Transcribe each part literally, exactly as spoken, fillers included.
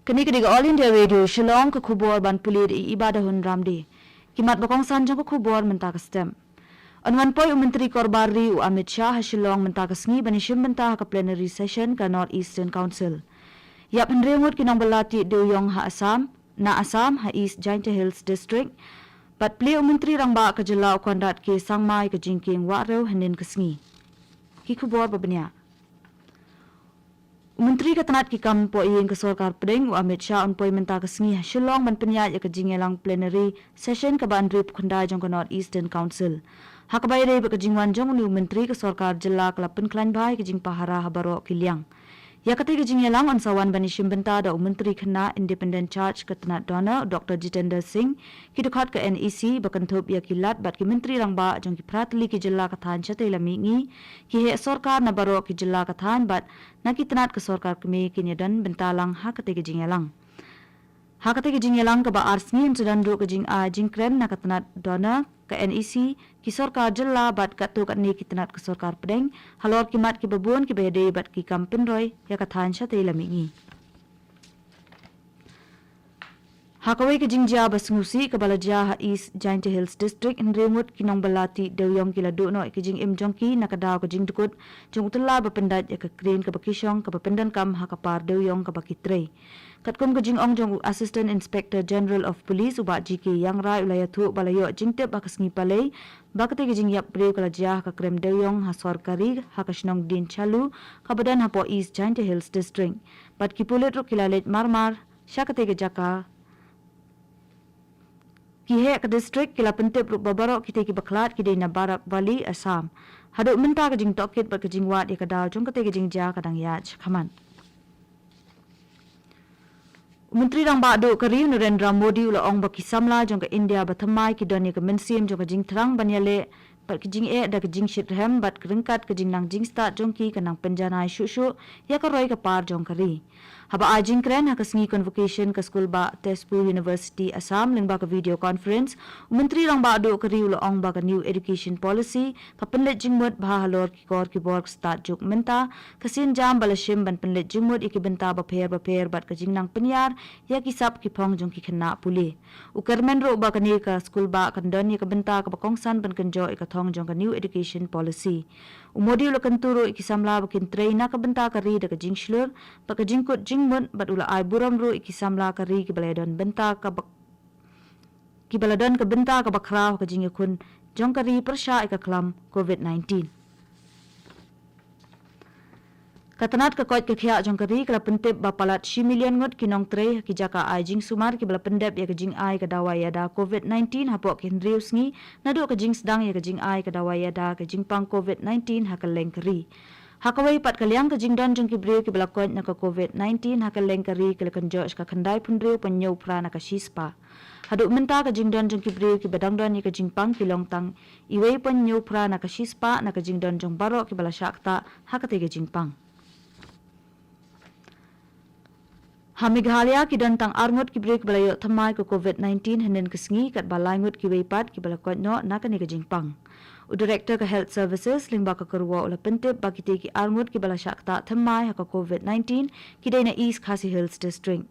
Kane ka dei ka All India Radio Shillong, ka khubor ban pule da i Iba Dahun Ramdi. Ki mat ba kongsan jong ka khubor mynta ka step. Yn wan poi u Myntri Korbar Ri u Amit Shah ha Shillong mynta ka sngi ban ïashim bynta ha ka plenary session ka North Eastern Council. Ïap hynriew ngut ki nongbylla tih dewïong ha Assam, na Assam ha East Jaintia Hills District. Bad plie u Myntri Rangbah ka jylla u Conrad K Sangma ïa ka jingkieng wah rew hynnin ka sngi. Ki khubor ba bniah. U Myntri ka tnat ki kam poh ïing ka sorkar pdeng u Amit Shah un poi mynta ka sngi ha Shillong ban pynïaid ïa ka jingïalang plenary session kaba hynriewphew khyndai jong ka North Eastern Council. Ha kaba ïadei bad ka jingwan jong une u Myntri, ka sorkar jylla ka la pynkhlaiñ bha ïa ka jingpahara ha baroh ki liang. Ïa katei ka jingïalang yn sa wan ban ïashim bynta da u Myntri khynnah Independent Charge ka tnat DoNER, Doctor Jitendra Singh, ki dkhot ka NEC ba kynthup ïa ki Lat bad ki Myntri Rangbah jong ki phra tylli ki jylla ka thaiñ shatei lam mihngi, ki heh sorkar na baroh ki jylla ka thaiñ bad na ki tnat ka sorkar kmie kin ïadon bynta lang ha katei ka jingïalang. Ha katei ka jingïalang kaba ar sngi yn sa don ruh ka jingai jingkren na ka tnat DoNER, ka NEC, ki sorkar jylla bad katto katne ki tnat ka sorkar pdeng halor ki mat kiba bun kiba ïadei bad ki kam pynroi ïa ka thaiñ shatei lam mihngi. Ha kawei ka jingjia ba sngewsih kaba la jia ha East Jaintia Hills District, hynriew ngut ki nongbylla tih dewïong ki la duh noh ïa ka jingim jong ki na ka daw ka jingdkut jong u tyllai ba pyndait ïa ka crane kaba ki shong kaba pyndonkam ha ka par dewïong kaba ki trei. Katkum ka jingong jong u Assistant Inspector General of Police u Bah G K Ïangrai, u la ïathuh ba la ïoh jingtip ha ka sngi Palei ba katei ka jingïap briew ka la jia ha ka krem dewïong ha sor ka ri ha ka shnong Dienchalu kaba don hapoh East Jaintia Hills District. Bad ki pulit ruh ki la leit marmar sha katei ka jaka. Ki heh ka district ki la pyntip ruh ba baroh kitei kiba khlad ki dei na Barak Valley, Assam. Haduh mynta ka jingtohkit bad ka jingwad ïa ka daw jong katei ka jingjia ka dang ïaid shakhmat. U Myntri Rangbah Duh ka ri u Narendra Modi u la ong ba ki samla jong ka India bathymmai ki don ïa ka mynsiem jong ka jingthrang ban ïaleh bad ka jingeh da ka jingshitrhem bad ka ryngkat ka jingnang jingstad jong ki kan nang pynjanai shuh shuh ïa ka roi ka par jong ka ri. Haba ai jingkren ha ka sngi convocation ka skul bah Tezpur University Assam lyngba ka video conference, u Myntri Rangbah Duh ka ri u la ong ba ka New Education Policy ka pynleit jingmut bha halor ki kor ki bor ka stad juk mynta, ka sienjam ba la shim ban pynleit jingmut ïa ki bynta bapher bapher bad ka jingnang pynïar ïa ki sap ki phong jong ki khynnah pule. U kyrmen ruh ba kane ka skul bah kan don ïa ka bynta kaba kongsan ban kynjoh ïa ka thong jong ka New Education Policy. U Modi u la kyntu ruh ïa ki samla ba kin trei na ka bynta ka ri da ka jingshlur bad ka jingkut jingmut bad u la ai burom ruh ïa ki samla ka ri kiba la don bynta kaba, kiba la don ka bynta kaba khraw ha ka jingïakhun jong ka ri pyrshah ïa ka khlam covid nineteen. Ka tnat ka koit ka khiah jong ka ri ka la pyntip ba palat shi million ngut ki nongtrei ha ki jaka ai jingsumar kiba la pyndep ïa ka jingai ka dawai ïada covid nineteen hapoh ki hynriew sngi naduh ka jingsdang ïa ka jingai ka dawai ïada ka jingpang covid nineteen ha kylleng ka ri. Ha kawei pat ka liang, ka jingdon jong ki briew kiba la koit na ka covid nineteen ha kylleng ka ri ka la kynjoh sha ka khyndai phew hynriew point hynñiew phra na ka shispah. Haduh mynta ka jingdon jong ki briew kiba dang don ïa ka jingpang ki long tang iwei point hynñiew phra na ka shispah na ka jingdon jong baroh kiba la shah ktah ha katei ka jingpang. Ha Meghalaya ki don tang ar ngut ki briew kiba la ïoh thymmai ka covid nineteen hynnin ka sngi, katba lai ngut kiwei pat kiba la koit noh na kane ka jingpang. U Director ka Health Services lyngba ka kyrwoh u la pyntip ba kitei ki ar ngut kiba la shah ktah thymmai ha ka covid nineteen ki dei na East Khasi Hills District.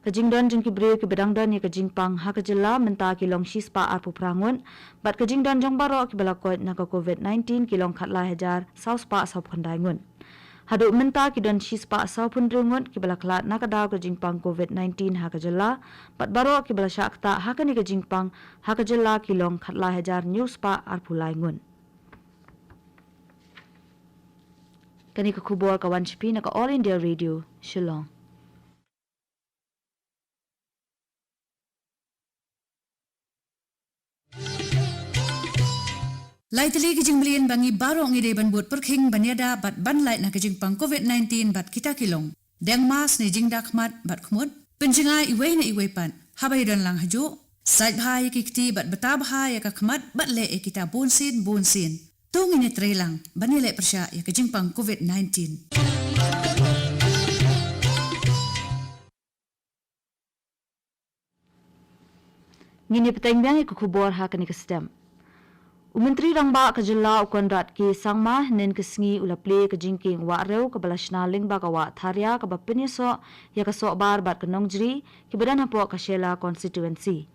Ka jingdon jong ki briew kiba dang don ïa ka jingpang ha ka jylla mynta ki long shispah arphew phra ngut, bad ka jingdon jong baroh kiba la koit na ka covid nineteen ki long khatlai hajar sawspah sawphew khyndai ngut. Haduh mynta ki don shispah sawphew hynriew ngut kiba la khlad na ka daw ka jingpang covid nineteen ha ka jylla, bad baroh kiba la shah ktah ha kane ka jingpang ha ka jylla ki long khatlai hajar hynñiewspah arphew lai ngut. Kane ka khubor ka wan sha phi na ka All India Radio, Shillong. Lai tylli ki jingmlien ba ngi baroh ngi dei ban bud pyrkhing ban ïada bad ban lait na ka jingpang covid nineteen bad kita ki long: deng mask ne jingda khmat bad khmut, pynjngai iwei na iwei pat haba ïadon lang hajuh, sait bha ïa ki kti bad bta bha ïa ka khmat bad leh ïa kita bunsien bunsien. To ngin ïatreilang ban ïaleh pyrshah ïa ka jingpang covid nineteen. Ngin ïa bteng biang ïa ka khubor ha kane ka step. U U Myntri Rangbah ka jylla u Conrad K Sangma hynnin ka sngi u la plie ka jingkieng wah rew kaba la shna lyngba ka wah Tharia kaba pynïasoh ïa ka sohbar bad ka nongjri kiba don hapoh ka Shella constituency.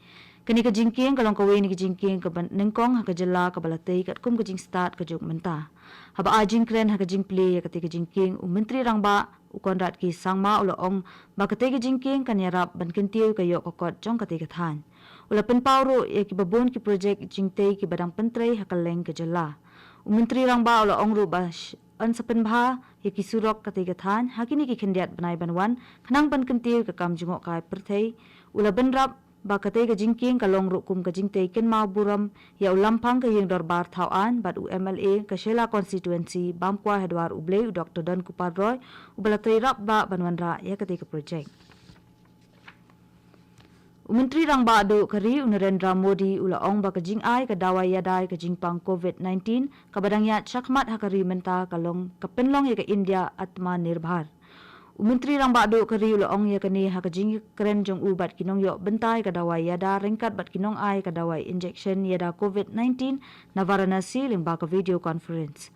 Kane ka jingkieng ka long kawei na ki jingkieng kaba nyngkong ha ka jylla kaba la tei katkum ka jingstad ka juk mynta. Haba ai jingkren ha ka jingplie ïa katei ka jingkieng, u Myntri Rangbah u Conrad K Sangma u la ong ba katei ka jingkieng kan ïarap ban kyntiew ïa ka ïoh ka kot jong katei ka thaiñ. U la pynpaw ruh ïa kiba bun ki projek jingtei kiba dang pyntrei ha kylleng ka jylla. U Myntri Rangbah u la ong ruh ba sh- yn sa pynbha ïa ki surok katei ka thaiñ ha kine ki khyndiat bnai ban wan khnang ban kyntiew ïa ka kam jngohkai pyrthei. U la bynrap ba katei ka jingkieng ka long ruh kum ka jingtei kynmaw burom ïa u Lamphang ka Ïing Dorbar Thawaiñ bad u M L A ka Shella constituency bam kwai ha dwar U Blei u Doctor Donkupar Roy uba la trei rap bha ban wanrah ïa katei ka projek. U Myntri Rangbah Duh ka ri u Narendra Modi u la ong ba ka jingai ka dawai ïada ïa ka jingpang COVID nineteen kaba dang ïaid shakhmat ha ka ri mynta ka long ka pynlong ïa ka India Atmanirbhar. U Myntri Rangbah Duh ka ri u la ong ïa kane ha ka jingkren jong u bad ki nongïoh bynta ïa ka dawai ïada ryngkat bad ki nongai ka dawai injection ïada COVID nineteen na Varanasi lyngba ka video conference.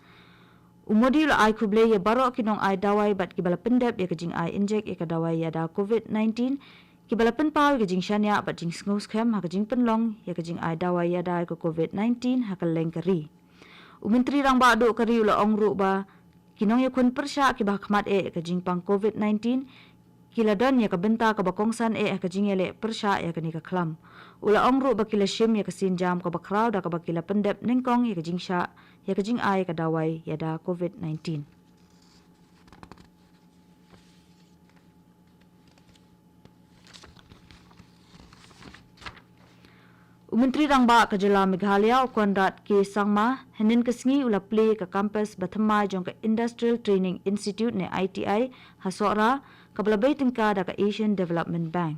U Modi u la ai khublei ïa baroh ki nongai dawai bad kiba la pyndep ïa ka jingai injek ïa ka dawai ïada COVID nineteen, kiba la pynpaw ïa ka jingshaniah bad jingsngewskhem ha ka jingpynlong ïa ka jingai dawai ïada ïa ka COVID nineteen ha kylleng ka ri. U Myntri Rangbah Duh ka ri u la ong ruh ba ki nongïakhun pyrshah kiba ha khmat eh ïa ka jingpang COVID nineteen ki la don ïa ka bynta kaba kongsan eh ha ka jingïaleh pyrshah ïa kane ka khlam. U la ong ruh ba ki la shim ïa ka sienjam kaba khraw da kaba ki la pyndep nyngkong ïa ka jingshah ïa ka jingai ka dawai ïada COVID nineteen. U Myntri Rangbah ka jylla Meghalaya u Conrad K Sangma hynnin ka sngi u la plie ka campus ba thymmai jong ka Industrial Training Institute ne I T I ha Sohra kaba la bei tyngka da ka Asian Development Bank.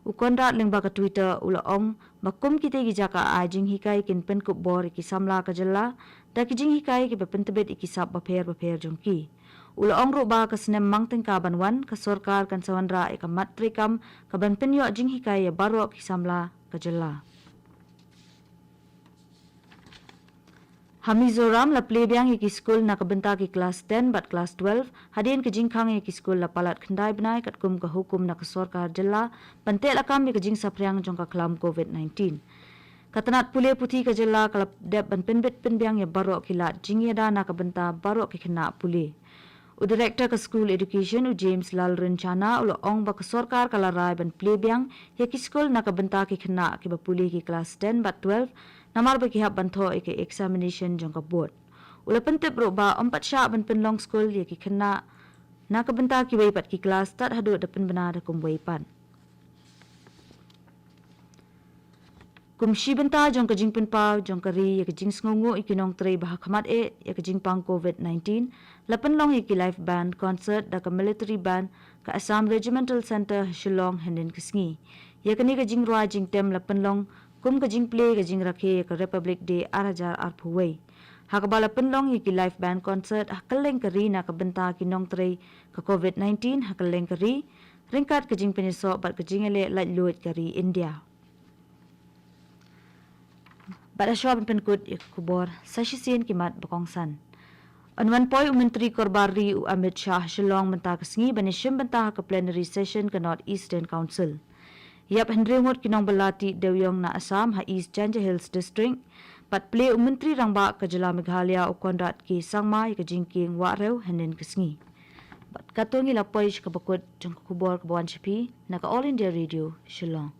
U Conrad lyngba ka Twitter u la ong ba kum kitei ki jaka ai jinghikai kin pynkup bor ïa ki samla ka jylla da ki jinghikai kiba pyntbit ïa ki sap bapher bapher jong ki. U la ong ruh ba ka snem mang tyngka ban wan ka sorkar kan sa wanrah ïa ka mat treikam kaban pynïoh jinghikai ïa baroh ki samla ka jylla. Ha Mizoram la plie biang ïa ki skul na ka bynta ki klas ten bad klas twelve hadien ka jingkhang ïa ki skul la palat khyndai bnai katkum ka hukum na ka sorkar jylla ban teh lakam ïa ka jingsaphriang jong ka khlam COVID nineteen. Ka tnat pule puthi ka jylla ka la dep ban pynbit pynbiang ïa baroh ki lad jingïada na ka bynta baroh ki khynnah pule. U Director ka School Education u James Lalrinchhana u la ong ba ka sorkar ka la rai ban plie biang ïa ki skul na ka bynta ki khynnah kiba pule ki klas ten bad twelve namar ba ki hap ban thoh ïa ki examination jong ka board. U la pyntip ruh ba ym pat shah ban pynlong skul ïa ki khynnah na ka bynta kiwei pat ki klas tad haduh da pynbna da kumwei pat. Kum shi bynta jong ka jingpynpaw jong ka ri ïa ka jingsngewnguh ïa ki nongtrei ba ha khmat eh ïa ka jingpang COVID nineteen, la pynlong ïa ki live band concert da ka military band ka Assam Regimental Centre ha Shillong hynnin ka sngi. Ïa kane ka jingrwai jingtem la pynlong kum ka jingplie ka jingrakhe ïa ka Republic Day ar hajar arphew wei. Ha kaba la pynlong ïa ki live band concert ha kylleng ka ri na ka bynta ki nongtrei ka COVID nineteen ha kylleng ka ri, ryngkat ka jingpynïasoh bad ka jingïaleh laitluid ka ri India. Bad ha shuwa ban pynkut ïa ka khubor, sa shisien ki mat ba kongsan. Yn wan poi u Myntri Korbar Ri u Amit Shah ha Shillong mynta ka sngi ban ïashim bynta ha ka plenary session ka North Eastern Council. Ïap hynriew ngut ki nongbylla tih dewiong na Assam ha East Jaintia Hills District. Bad plie u Myntri Rangbah ka jylla Meghalaya u Conrad K Sangma ïa ka jingkieng wah rew hynnin ka sngi. Bad katto ngi la poi sha kaba kut jong ka khubor kaba wan sha phi na ka All India Radio Shillong.